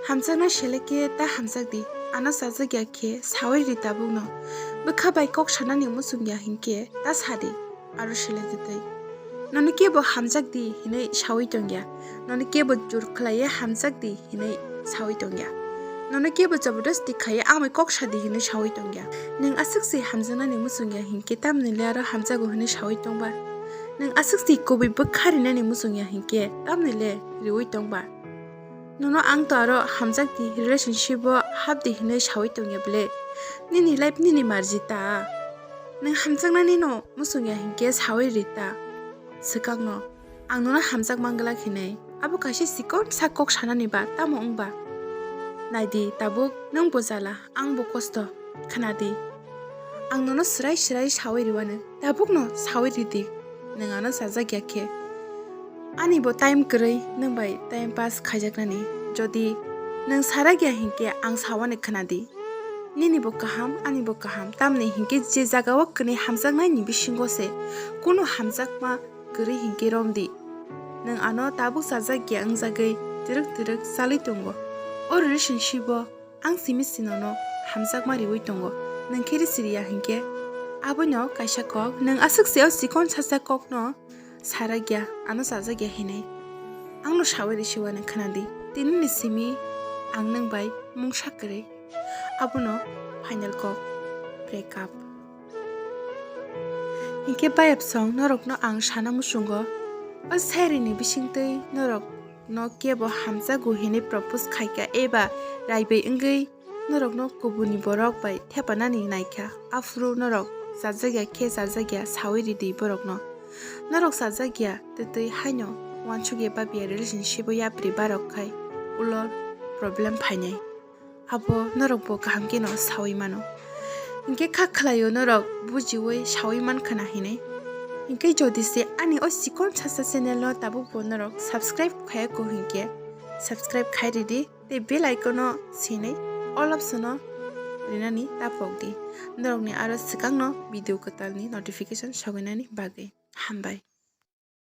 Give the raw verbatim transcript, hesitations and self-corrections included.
Hamjakna selekhe ta hamjakdi, ano chajakya khe sawi ri tabukno. Bwkha bai kok sanani muchungya hinkhe ta sadi, aro selekdi tei. Nono kebo hamjakdi hinwi sawi tongya, nono kebo jor khlaiwi hamjakdi hinwi sawi tongya, nono kebo jabardasti khaiwi amai kok sadi hinwi sawi tongya. Nwng aswk se hamjaknani muchungya hinkhe tamni le aro hamjago hinwi sawi tongba? Nwng aswk se kubui bwkha rinani muchungya hinkhe tamni le riwi tongba? Nono ang to aro hamjakdi, relationship o hapdi hinwi sawi tongya bwle? Nini life nini marji ta. Nwng hamjaknani no muchungya hinkhe sawi ri ta swkangno. Ang nono hamjak manglak hinwi. Abo kaisa chikon sak kok sanani ba tamo wngba? Naidi tabuk, nwng bo jala, ang bo kosto. Khwnadi. Ang nono swrai swrai sawi riwano. Tabukno sawi ridi. Nwng ano chajakya khe. Ani bo time kwrwi nwng bai time pass khaijaknani. Jodi nwng sarakya hinkhe ang sawani khwnadi. Nini bo kaham, ani bo kaham. Tamni hinkhe je jagao kwnwi hamjaknaini bisingo se kunu hamjakma kwrwi hinkhe romdi. Nwng ano tabuk chajakya wngjagwi twrwk twrwk chalwi tongo. O relationship o ang simi sinono hamjakma riwi tongo. Nwng khe risi riya hinkhe aboino kaisa kok, nwng aswk se o chikon sacha kokno sarakya, ano chajakya hinwi. Angno sawi risiwano khwnadi. Tinini simi ang nwng bai mungsa kwrwi. Abono final kok, break up. Hinkhe bayapsong norokno ang sana muchungo, o sairini bisingtwi norokno kebo hamjago hinwi propose khaikha eba raibai wngwi norokno kubuni borok bai thepanani naikha, aphuru norok chajakya khe chajakya sawi ridi borokno. Norok chajakya twtwi haino uansukya babya relationship o yapri barok khai ulo problem phainai. Abo norok bo kaham kheno sawi mano. Hinkhe kha khlaio norok bujiwi sawi mankha na hinwi. Hinkhe jodi se ani o chikon sacha channel no tabuk bo norok subscribe khayako hinkhe subscribe khai ridi tei bell icon no sinai all option no rinani ta pokdi. Norokni aro swkangno video kwtalni notification sogainani bagwi. Hambai.